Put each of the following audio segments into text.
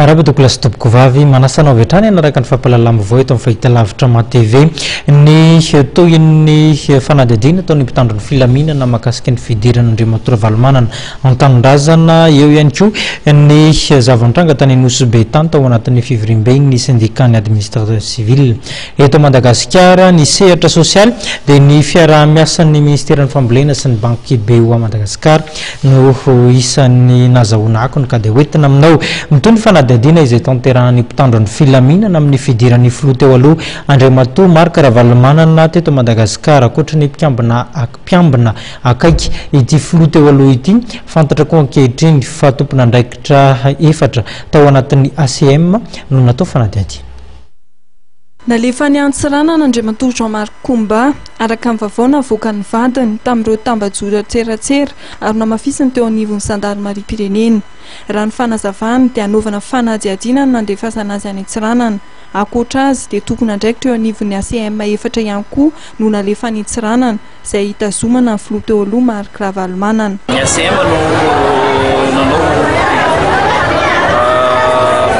Arahaba tompokolahy sy tompokovavy, manasa anao avy hatrany hanaraka ny fampahalalam-baovao eto amin'ny fahitalavitra Ma TV. Ny tohin'ny fanadihadiana ataon'ny mpitandro ny filaminana mahakasika ny fidiran'Andriamatoa Ravalomanana an-tanindrazana, eo ihany koa ny zava-nitranga tany Nosy Be tany tao anatin'ny fivoriamben'ny syndicat-n'ny administrateur civil eto Madagasikara. Ny sehatra sosialy dia ny fiaraha-miasan'ny ministeran'ny fambolena sy ny banky BOA Madagascar no isan'ny nazahoana akony ka dia hoentina aminao. Mitohy ny fanadihadiana izay tanterahan'ny mpitandro ny filaminana amin'ny fidiran'ny filoha teo aloha Andriamatoa Marc Ravalomanana teto Madagasikara. Ankoatry ny mpikambona mpiambina akaiky ity filoha teo aloha ity, fantatra koa ankehitriny fa tompon'andraikitra efatra tao anatin'ny ACM no natao fanadihadiana. Nalefa any Antsiranana Andriamatoa Jean Marc Koumba, araka ny vaovao navoakan'ny vadiny tamin'ireo tambajotran-tserasera ary nohamafisiny teo anivon'ny zandarimariam-pirenena. Raha ny fanazavany dia hanaovana fanadihadiana no nandefasana azy any Antsiranana. Ankoatra azy dia tompon'andraikitra eo anivon'ny ACM efatra ihany koa no nalefa any Antsiranana. izay hitazomana ny filoha teo aloha Marc Ravalomanana. Ny ACM no nanao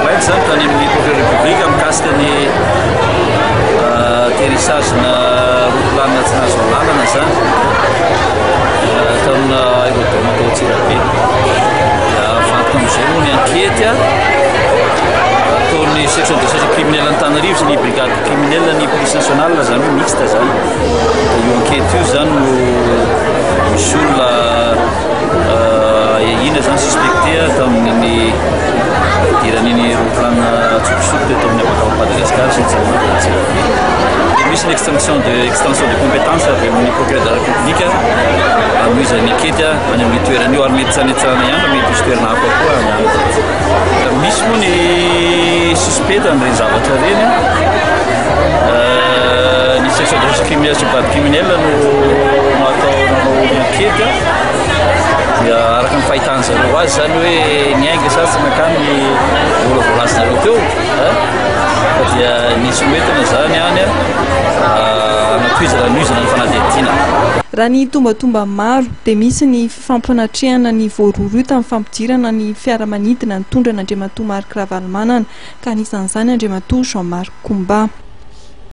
plainte izany tany amin'ny procureur public mikasika ny atterrissage-na roplanina tsy nahazo alalana izany tamina aérodrome tao Antsirabe. Dia avantoka amin'izay moa ny enquête ataon'ny section de recherche criminelle Antananarivo sy ny brigade criminelle ny police nationale izany hoe mixte izany. Dia io enquête io izany no misy olona ahiahiana izany suspecté tamin'ny fidiran'iny roplanina an-tsokosoko teto amin'ny habakabak'i Madagasikara sy nijanona tao Antsirabe. Dia misy ny extinction de extension de compétence avy amin'ny procureur de la République hanohizany enquête any amin'io toerana io ary mety tsy any Antsiranana ihany fa mety hisy toerana hafa koa any. Misy moa ny suspect amin'ireny zavatra ireny. Ny section de recherche criminelle sy brigade criminelle no natao nanao ny enquête dia araka ny fahitan'ny zareo azy zany hoe niainga sa tsy nankany ny vola voalazanareo teo fa dia nisy noentina zany any natohizana nohizana ny fanadihadiana. Raha ny tombatomba maro dia misy ny fifampanatrehana ny voarohirohy tamin'ny fampidirana ny fiaramanidina nitondra an'Andriamatoa Marc Ravalomanana ka anisan'izany Andriamatoa Jean Marc Koumba.